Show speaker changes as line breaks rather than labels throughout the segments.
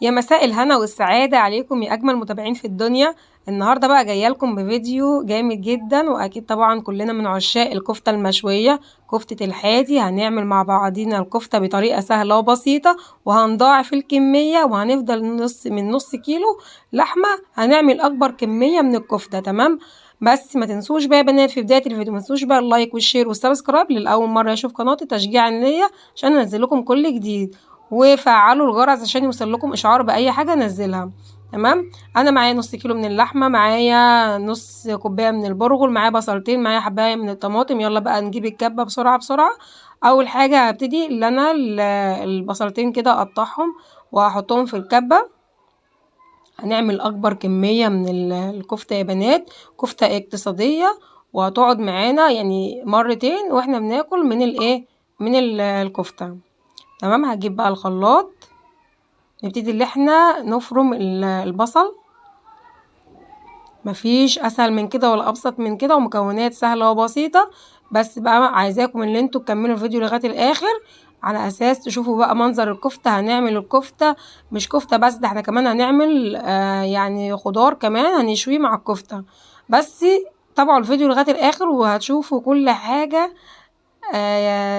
يا مساء الهنا والسعادة عليكم يا أجمل متابعين في الدنيا. النهاردة بقى جاية لكم بفيديو جامد جدا، وأكيد طبعا كلنا من عشاق الكفتة المشوية، كفتة الحاتي. هنعمل مع بعضينا الكفتة بطريقة سهلة وبسيطة، وهنضاعف الكمية، وهنفضل نص من نص كيلو لحمة هنعمل أكبر كمية من الكفتة. تمام، بس ما تنسوش بقى يا بنات في بداية الفيديو ما تنسوش بقى ال like وال share وال subscribe للأول مرة يشوف قناتي، تشجيعا ليا عشان انزل لكم كل جديد، وفعلوا الجرس عشان يوصل لكم اشعار باي حاجة انزلها. تمام، انا معايا نص كيلو من اللحمة، معايا نص كوباية من البرغل، معايا بصلتين، معايا حبايه من الطماطم. يلا بقى نجيب الكبه بسرعة بسرعة. اول حاجة هبتدي ان انا البصلتين كده اقطعهم وهحطهم في الكبه. هنعمل اكبر كمية من الكفتة يا بنات، كفته اقتصادية وهتقعد معانا يعني مرتين واحنا بناكل من الايه، من الكفتة. تمام، هجيب بقى الخلاط، نبتدي اللي احنا نفرم البصل. مفيش اسهل من كده ولا ابسط من كده، ومكونات سهلة وبسيطة. بس بقى عايزاكم ان انتوا تكملوا الفيديو لغاية الاخر على اساس تشوفوا بقى منظر الكفتة. هنعمل الكفتة مش كفته بس، ده احنا كمان هنعمل يعني خضار كمان هنشويه مع الكفتة. بس تابعوا الفيديو لغاية الاخر وهتشوفوا كل حاجة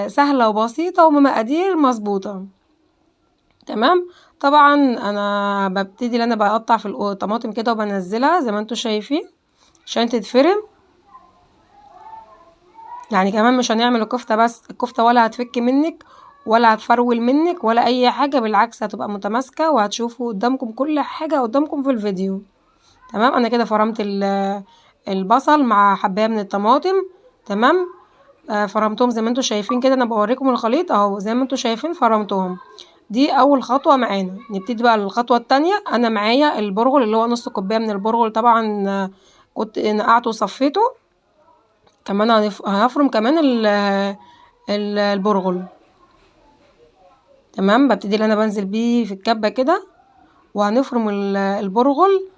سهلة وبسيطة ومقادير مظبوطة. تمام، طبعا انا ببتدي ان انا بقطع في الطماطم كده وبنزلها زي ما انتوا شايفين عشان تتفرم. يعني كمان مش هنعمل الكفتة بس، الكفتة ولا هتفك منك ولا هتفرول منك ولا اي حاجة، بالعكس هتبقى متماسكة وهتشوفوا قدامكم كل حاجة قدامكم في الفيديو. تمام، انا كده فرمت البصل مع حبايه من الطماطم. تمام، فرمتهم زي ما انتوا شايفين كده، انا بوريكم الخليط اهو زي ما انتوا شايفين فرمتهم. دي اول خطوة معانا. نبتدي بقى الخطوة الثانية. انا معايا البرغل اللي هو نص كوباية من البرغل، طبعا كنت نقعته وصفيته. كمان هنفرم كمان البرغل. تمام، ببتدي اللي انا بنزل بيه في الكبه كده، وهنفرم البرغل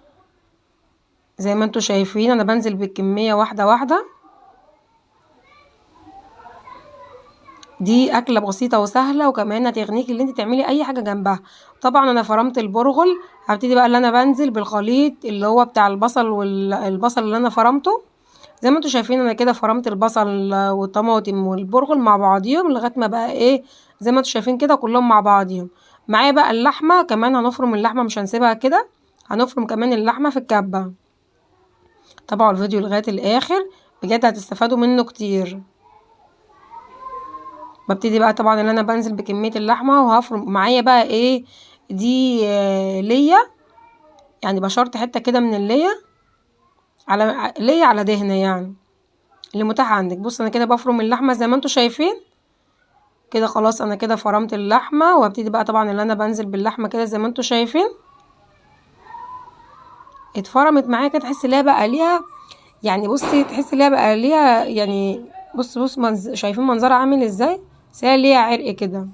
زي ما انتوا شايفين. انا بنزل بالكمية واحدة واحدة. دي اكله بسيطة وسهلة، وكمان هتغنيكي اللي انت تعملي اي حاجة جنبها. طبعا انا فرمت البرغل، هبتدي بقى اللي انا بنزل بالخليط اللي هو بتاع البصل والبصل اللي انا فرمته. زي ما انتوا شايفين انا كده فرمت البصل والطماطم والبرغل مع بعضيهم لغاية ما بقى ايه زي ما انتوا شايفين كده كلهم مع بعضيهم. معايا بقى اللحمة كمان هنفرم اللحمة، مش هنسيبها كده، هنفرم كمان اللحمة في الكبه. تابعوا الفيديو لغاية الاخر، بجد هتستفادوا منه كتير. ببتدي بقى طبعا ان انا بنزل بكمية اللحمة وهفرم. معايا بقى ايه دي ليا، يعني بشرت حتة كده من الليا على ليا على دهنه، يعني اللي متاح عندك. بص انا كده بفرم اللحمة زي ما انتوا شايفين كده. خلاص انا كده فرمت اللحمة، وابتدي بقى طبعا ان انا بنزل باللحمه كده زي ما انتوا شايفين. اتفرمت معايا كده، تحس ان هي بقى ليها يعني، بصي تحس ان هي بقى ليها يعني، بص بص شايفين منظرها عامل ازاي، بس هي ليها عرق كده.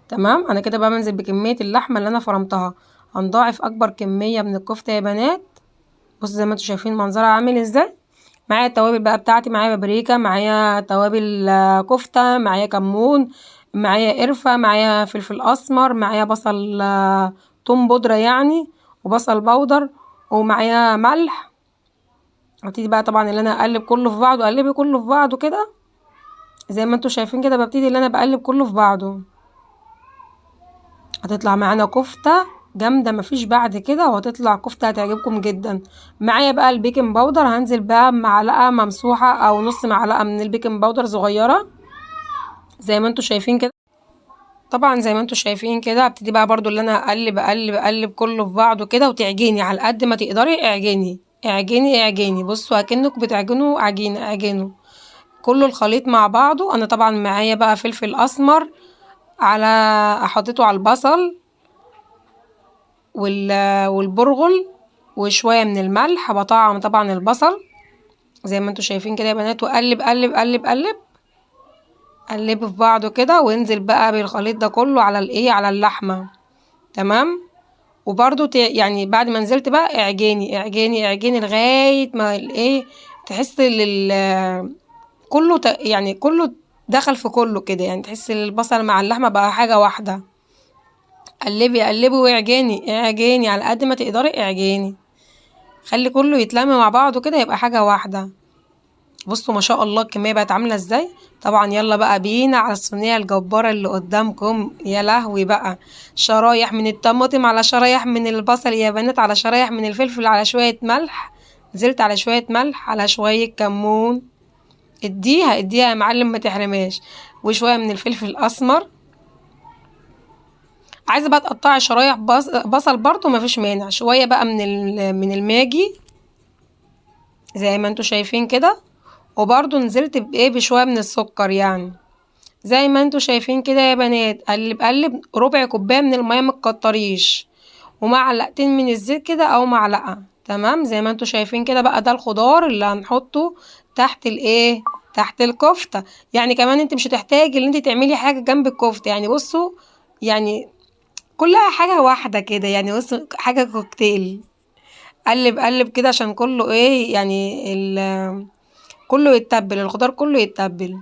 تمام، انا كده بقى بنزل بكمية اللحمة اللي انا فرمتها. هنضاعف اكبر كمية من الكفتة يا بنات. بصوا زي ما انتوا شايفين منظرها عامل ازاي. معايا التوابل بقى بتاعتي، معايا بابريكا، معايا توابل كفته، معايا كمون، معايا قرفه، معايا فلفل اسمر، معايا بصل توم بودره يعني، وبصل بودر، ومعايا ملح. هبتدي بقى طبعا ان انا اقلب كله في بعضه، اقلبي كله في بعضه كده زي ما انتوا شايفين كده. ببتدي ان انا بقلب كله في بعضه. هتطلع معانا كفته جامدة مفيش بعد كده، وهتطلع كفته هتعجبكم جدا. معايا بقى ال baking powder، هنزل بقى معلقه ممسوحة او نص معلقه من ال baking powder صغيرة زي ما انتوا شايفين كده. طبعا زي ما انتوا شايفين كده هبتدي بقى برضو اللي انا اقلب اقلب اقلب كله في بعضه كده، وتعجني على قد ما تقدري، اعجني اعجني اعجني. بصوا اكنكم بتعجنوا عجينه، اعجنوا كله الخليط مع بعضه. انا طبعا معايا بقى فلفل اسمر على احطيته على البصل والبرغل وشوية من الملح. بطعم طبعا البصل زي ما انتوا شايفين كده يا بنات، وقلب قلب قلب قلب قلب في بعضه كده، وانزل بقى بالخليط ده كله على الايه، على اللحمة. تمام، وبرده يعني بعد ما نزلت بقى اعجني اعجني اعجني لغاية ما الايه تحس كله يعني كله دخل في كله كده، يعني تحس البصل مع اللحمة بقى حاجة واحدة. قلبي قلبي واعجني اعجني على قد ما تقدري اعجني، خلي كله يتلم مع بعضه كده يبقى حاجة واحدة. بصوا ما شاء الله الكمية بقت عامله ازاي. طبعا يلا بقى بينا على الصينية الجبارة اللي قدامكم. يا لهوي بقى، شرايح من الطماطم على شرايح من البصل يا بنات، على شرايح من الفلفل، على شوية ملح، نزلت على شوية ملح، على شوية كمون، اديها اديها يا معلم ما تحرمهاش، وشوية من الفلفل الاسمر. عايزه بقى تقطعي شرايح بصل برضو مفيش مانع، شوية بقى من الماجي زي ما انتوا شايفين كده، وبرضو نزلت بايه بشوية من السكر يعني زي ما انتوا شايفين كده يا بنات. قلب قلب، ربع كوباية من المية ما تكتريش، ومعلقتين من الزيت كده او معلقه. تمام زي ما انتوا شايفين كده بقى، ده الخضار اللي هنحطه تحت الايه، تحت الكفتة. يعني كمان انت مش هتحتاجي ان انت تعملي حاجة جنب الكفتة، يعني بصوا يعني كلها حاجة واحدة كده، يعني بصوا حاجة كوكتيل. قلب قلب كده عشان كله ايه يعني كله يتبل، الخضار كله يتبل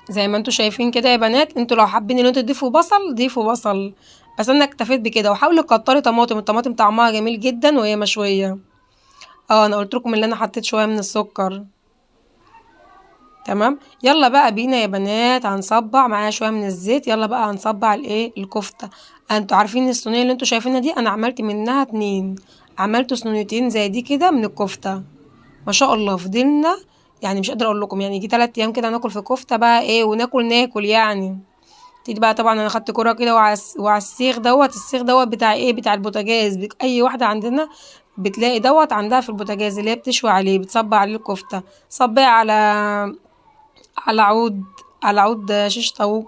زي ما انتوا شايفين كده يا بنات. انتوا لو حابين ان انتوا تضيفوا بصل ضيفوا بصل، بس انا اكتفيت بكده. وحاولوا تكتري طماطم، الطماطم طعمها جميل جدا وهي مشوية. انا قلت لكم ان انا حطيت شوية من السكر. تمام يلا بقى بينا يا بنات هنصبع معايا شوية من الزيت. يلا بقى هنصبع الايه الكفتة. انتوا عارفين الصينية اللي انتوا شايفينها دي انا عملت منها 2، عملت صينيتين زي دي كده من الكفتة ما شاء الله. فضلنا يعني مش قادرة اقول لكم، يعني جي 3 ايام كده ناكل في كفته بقى ايه، وناكل ناكل يعني. تيجي بقى طبعا انا خدت كرة كده وعلى السيخ دوت، السيخ دوت بتاع ايه، بتاع البوتاجاز. اي واحدة عندنا بتلاقي دوت عندها في البوتاجاز اللي هي بتشوي عليه، بتصبع عليه الكفتة. صبية على عود، على عود شيش طاووق،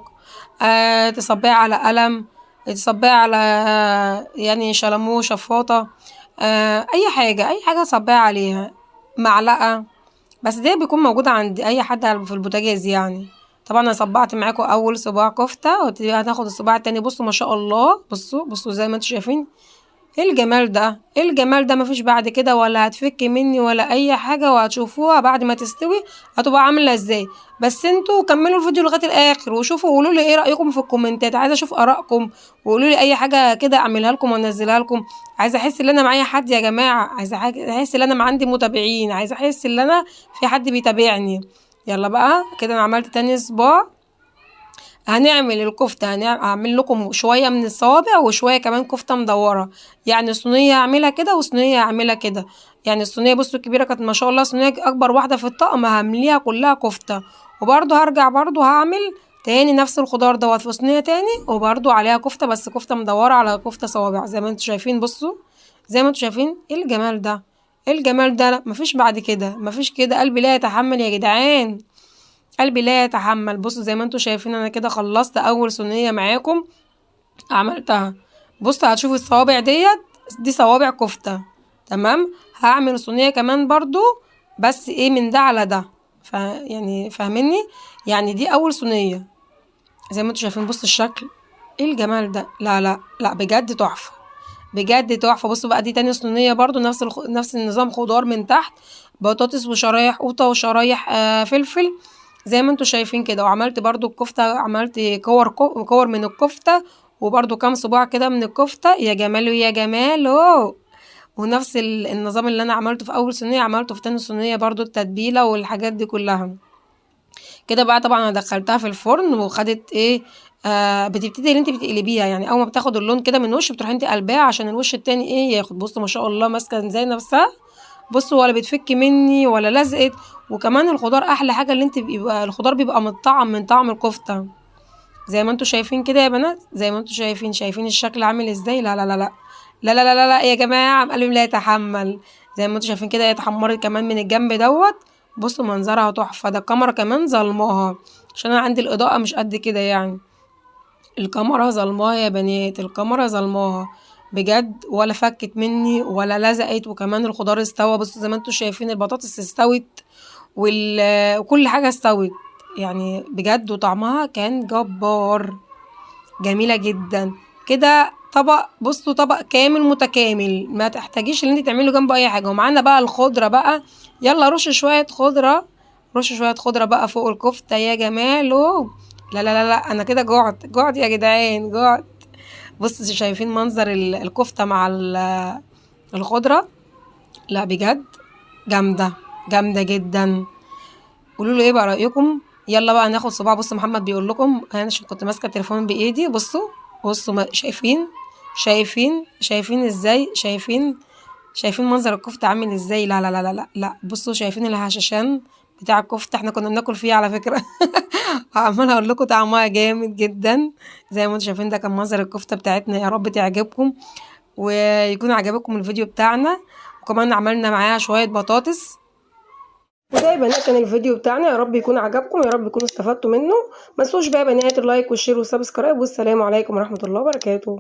تصبيها على قلم، تصبيها على يعني شلمو، شفاطه، اي حاجة، اي حاجة تصبيها عليها، معلقه، بس دي بيكون موجودة عند اي حد في البوتاجاز يعني. طبعا انا صبعت معاكم اول صباع كفته، وهناخد الصباع التاني. بصوا ما شاء الله، بصوا بصوا زي ما انتم شايفين، ايه الجمال ده، ايه الجمال ده، مفيش بعد كده ولا هتفك مني ولا اي حاجة. وهتشوفوها بعد ما تستوي هتبقى عامله ازاي. بس انتوا كملوا الفيديو لغاية الاخر وشوفوا وقولوا لي ايه رايكم في الكومنتات. عايزه اشوف ارائكم وقولوا لي اي حاجة كده اعملها لكم وانزلها لكم. عايزه احس ان انا معايا حد يا جماعة، عايزه احس ان انا عندي متابعين، عايزه احس ان انا في حد بيتابعني. يلا بقى كده انا عملت تاني صباع. هنعمل الكفتة، هعمل لكم شوية من الصوابع وشوية كمان كفته مدورة، يعني صينية هعملها كده وصينيه هعملها كده. يعني الصينية بصوا الكبيرة كانت ما شاء الله صينية اكبر واحدة في الطقم، همليها كلها كفته. وبرده هرجع برده هعمل تاني نفس الخضار دوت في صينية تاني، وبرده عليها كفته، بس كفته مدورة على كفته صوابع زي ما انتوا شايفين. بصوا زي ما انتوا شايفين، ايه الجمال ده، ايه الجمال ده، لا مفيش بعد كده، مفيش كده، قلبي لا يتحمل يا جدعان، قلبي لا يتحمل. بصوا زي ما انتوا شايفين انا كده خلصت اول صينية معاكم عملتها. بصوا هتشوفوا الصوابع ديت، دي صوابع كفته. تمام هعمل صينية كمان برضو، بس ايه من ده على ده، يعني فاهميني، يعني دي اول صينية زي ما انتوا شايفين. بصوا الشكل، ايه الجمال ده، لا لا لا بجد تحفة، بجد تحفة. بصوا بقى دي تاني صينية برضو نفس النظام، خضار من تحت، بطاطس وشرايح قوطه وشرايح فلفل زي ما انتوا شايفين كده. وعملت برضو الكفتة، عملت كور من الكفتة، وبرضو كام صباع كده من الكفتة. يا جماله يا جماله. ونفس النظام اللي انا عملته في اول صينية عملته في تاني صينية برضو، التتبيله والحاجات دي كلها كده بقى. طبعا انا دخلتها في الفرن وخدت ايه، بتبتدي اللي انت بتقلبيها، يعني اول ما بتاخد اللون كده من وش بتروحي انت قلباها عشان الوش التاني ايه ياخد. بصوا ما شاء الله ماسكه زي نفسها، بصوا ولا بتفك مني ولا لزقت. وكمان الخضار احلى حاجة اللي انت بيبقى الخضار بيبقى متطعم من طعم الكفتة زي ما انتوا شايفين كده يا بنات، زي ما انتوا شايفين، شايفين الشكل عامل ازاي. لا لا لا لا لا لا لا لا يا جماعة، قلبي لا يتحمل. زي ما انتوا شايفين كده هي اتحمرت كمان من الجنب دوت. بصوا منظرها تحفة. ده الكاميرا كمان ظلماها عشان انا عندي الاضاءة مش قد كده، يعني الكاميرا ظلماها يا بنات، الكاميرا ظلماها بجد، ولا فكت مني ولا لزقت. وكمان الخضار استوى، بصوا زي ما انتوا شايفين البطاطس استوت وكل حاجة استوت يعني بجد، وطعمها كان جبار، جميلة جدا كده. طبق بصوا طبق كامل متكامل، ما تحتاجيش ان انت تعملي جنبه اي حاجة. ومعانا بقى الخضرة بقى، يلا رش شوية خضرة، رش شوية خضرة بقى فوق الكفتة يا جماله. لا لا لا لا انا كده جعت، جعت يا جدعان، جعت. بصوا شايفين منظر الكفتة مع الخضرة؟ لا بجد جامدة جامدة جدا. قولوا له ايه بقى رايكم. يلا بقى ناخد صباع. بصوا محمد بيقول لكم، انا عشان كنت ماسكه التليفون بايدي. بصوا بصوا شايفين شايفين شايفين ازاي، شايفين شايفين منظر الكفتة عامل ازاي. لا لا لا لا لا، بصوا شايفين الهشاشان بتاع الكفتة، احنا كنا بناكل فيه على فكرة. عماله اقول لكم طعمها جامد جدا. زي ما انتم شايفين ده كان منظر الكفتة بتاعتنا. يا رب تعجبكم ويكون عجبكم الفيديو بتاعنا. وكمان عملنا معاها شوية بطاطس. وده يا بنات كان الفيديو بتاعنا، يا رب يكون عجبكم، يا رب تكونوا استفدتوا منه. ما تنسوش بقى يا بنات ال like وال share وال subscribe، والسلام عليكم ورحمة الله وبركاته.